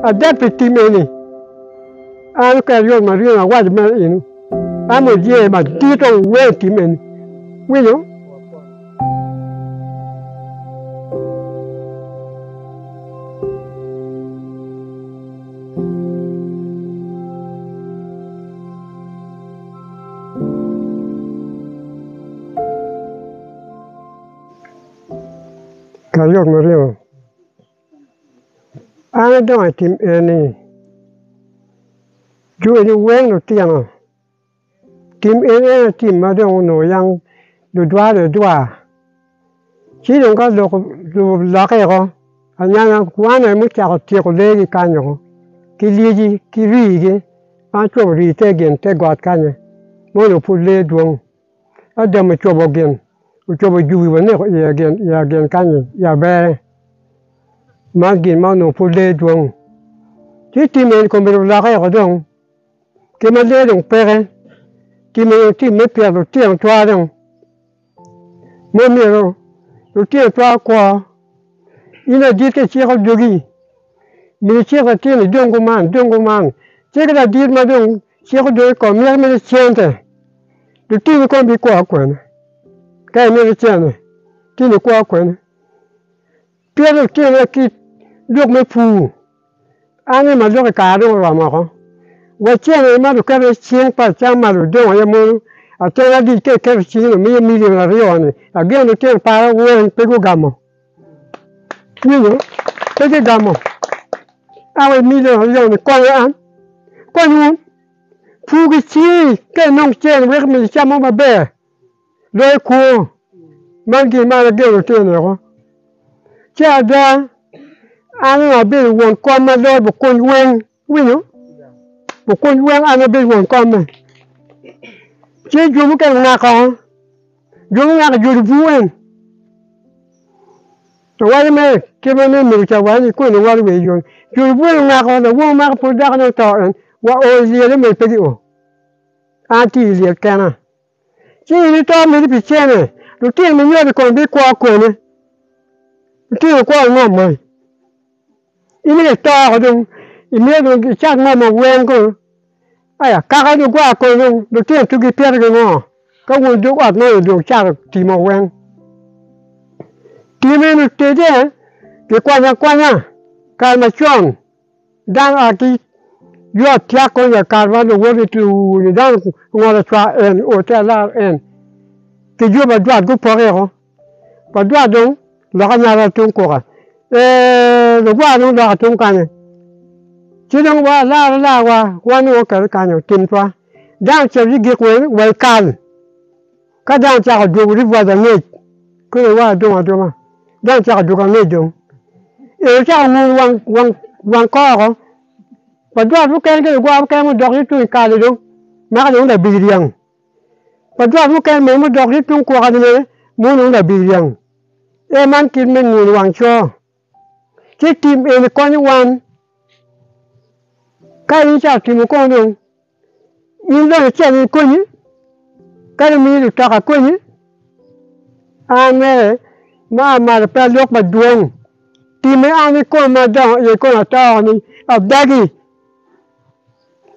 Adag pi tim eni. An oketo yot ma ryemo awaco mere eno. An mujee madit oweng tim eni. Winyo? Ka yot ma ryemo. An adongo i tim eni, jo eni weng lutino, tim eni en aye tim ma dong onongo yam ludwar ludwar ci dong ka lok olokke woko anyanya wan aye mucako tyeko lee-gi kany woko ki lyeci ki rii-gi ma cobo rii te gin te got kany ma onongo pud lee dwong. Adam ocobo gin, ocobo jubi waneko iye gin i gin kany i abere. Man gin ma onongo pud lee dwong. Ci tim eni kombedo olokke woko dong ki ma lee dong peke. Tim eni tim me pito lutino cwa dong ma myero lutino cwa okwo. In ladit ka iciko jogi myero icik latin idong kuman idong kuman ci ki ladit ma dong ciko jogi kong mito mere cente. Lutini kong bikwo kwene? Ka imito cene, tini ikwo kwene? Pien lutine ki lok me pur, an aye ma lok i kare dong oromo woko. Wa cene ma luketo i cing pa cam ma ludongo aye mono atena dic ka iketo i cingi omiyo milion aryoni ageno lutino para weng pe gugamo. Winyo? Pe gigamo. Awa i milion aryoni konyo an? Kony wun? Pur ki cingi ka inong cen wek imi cam mo maber loyo kwo. Man gin ma an ageno tye-ni woko. Ci ada an onongo abedo won kom ma loyo bukuny weng, iwinyo? Bukuny weng an abedo won komme. Ci jo mukene ongako, jo mungako jo lubur en. Awaco mere kit ma me mego ca waco ni koni owalo wiye yo. Jo lubur ongako lawor mako pud dako ne oto en wa o i lyel omego pe gi o. An atye i lyel kena. Ci in ito miti pi cene, lutino me nyodo kono bikwo kwene? Lutino kwo i ngom moi. In dong ito oko dong imito dong icat ngom weng kono. Aya kaka dong gwa kono dong lutino tugi pitogi ngo? Ka wun dog ot moni dong wucato timo weng, tim eni otedde kikwanyo akwanya kare macon dano a ki yot tyako ya kare ma luwoti tuu dano ongolo cwak en ote alar en ki jo ma dwat gupoke woko ma dwat dong loka nyara tung kuka ee lugwar dong loka tung kany ci dong wa alar alar wa wan dong waketo kany tim cwa. Dano ocito ci gik weng wa i kal. Ka dano ocako dwogo ribwac angec, koni wa adong adonga, dano ocako dwogo angec dong. En ocako ngur wang wang kor oko. Wadwat mukene ki lugwar mukene mudok ci tung i kal-li dong, maka dong labir ryang. Wadwat mukene bene mudok ci tung kwaka-ni bene, mono dong labir ryang. En man kit me ngur wang co. Ci tim eni konyo wan. Ka in icako timo kono dong, in dong icen i konyi, ka dong miyi lutoka konyi, an mere ma aa malo pe alok madwong, timme an ikoma adongo iye kong ato ni adagi.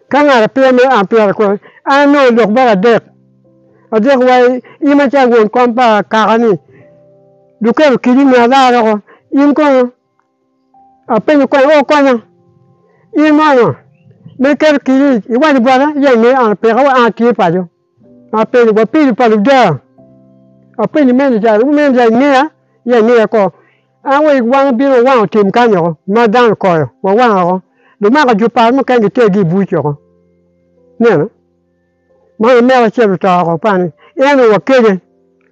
Ka ngat apira mere an pira kwede, an anongo lok bot adek, adek wa in macalo won kom pa kaka-ni, luketo kidi myero alar woko, in kono? Apenyo kono, o konya, in mono ma iketo kidi iwaco bota yen me an peka wa an atye paco. Apenyo wa pido pa ludaa, apenyo meneja, meneja ingeya? Ye angeya ko. An wa wan obino wawango tim kany oko ma dano okoyo, wawango oko. Lumako jupat mukene gitegi i buc oko. Ineno? Man omera acel oto oko pani, en onongo wakele,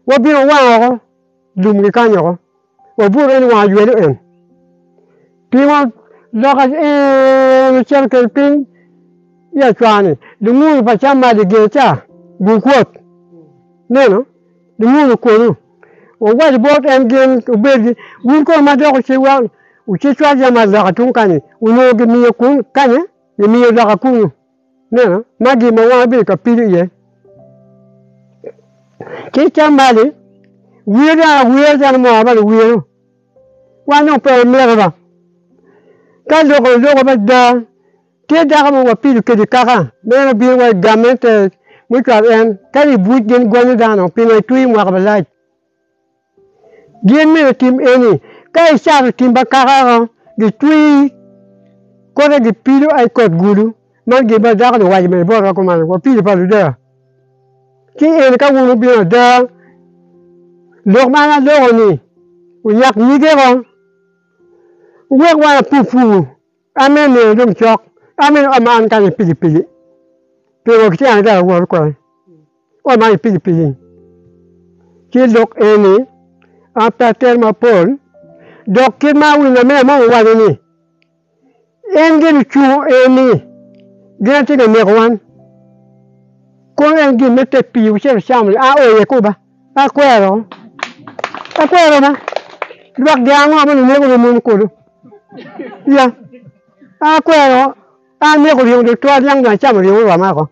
wabino wawango oko lum ki kany oko. Wabuto en i wang ajwelo en. Pingo lok en ocito kwede piny i acwani? Lunguru pa Camal i gin ca gukwot. Neno, lunguru kunu. Wawaco bot en gin obed wun kono ma dok wucicwal Camal loka tung kany-ni, onongo gimiyo kany, gimiyo loka kunu. Neno, ma gin ma wan wabedo ka pido iye. Ci Camal-li wiro dano awira calo moo ma luwiro. Wan dong pe wamito ba. Ka loko oloko mada, tye dako mo wapido kwede kaka ma en obino wa i gamente mucwalo en kadi i buc gin gonyo dano pingo itweyo mwaka malac. Gin myero otim eni, ka icato tim pa kaka-o, gitweyi kote gipido i kot gulu, man gin ma dako-ni owaco mere botwa kuman, wapido pa Ludaya. Ci eni ka wun wubino ada, lok ma an aloko-ni onyak nyige-o, wuwek wan apupur. Amen nino dong cok. Amen o man kany i pikipiki. Pingo kitye an dok awot kwede? O man i pikipiki. Ci lok eni an pe atero mapol dok kit ma awinyo lamera mo owaco ni en gin ocungo eni gin aye tye ka neko wan. Kono en gin me te pii wucito wucamo ni a o iye kuba. Akwero. Akwero ba. Lwak dyang ango ma onongo neko mon kulu? Ya. Akwero. Aneko ringo tutwal niang dong acamo ringo oroma woko.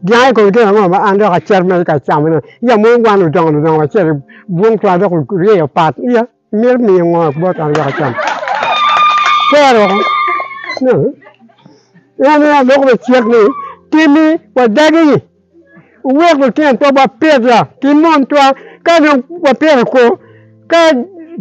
Dyang aye kono gin ango ma an dok acito mere ka camone. Ya mon wan ludongo ludongo wacito i bwong twal dok oryeyo pat. Ya. Imito miyo ngo bot an wek acam? Kwero woko. No. En aye aloko me cik ni, Timmi wadagi. Wuwek lutino pe wapita ki mon twa, ka dong wapito kwo, ka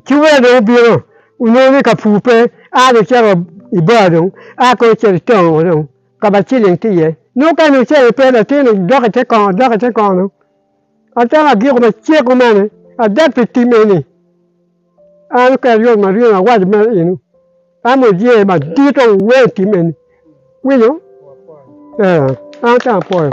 ciwea dong obino, onongo ni ka pur pe, a dong cito i bar dong, a kono cito i town woko dong, ka ma ciling tye iye. Nongo ka nongo cente pe, latin dok i te kongo, dok i te kongo dong. Atamo agiko macek kumene, adag pi tim eni. An ka ayot ma ryemo awaco mere eno, an oye madit oweng tim eni. Winyo? Ee, an ka apwoyo.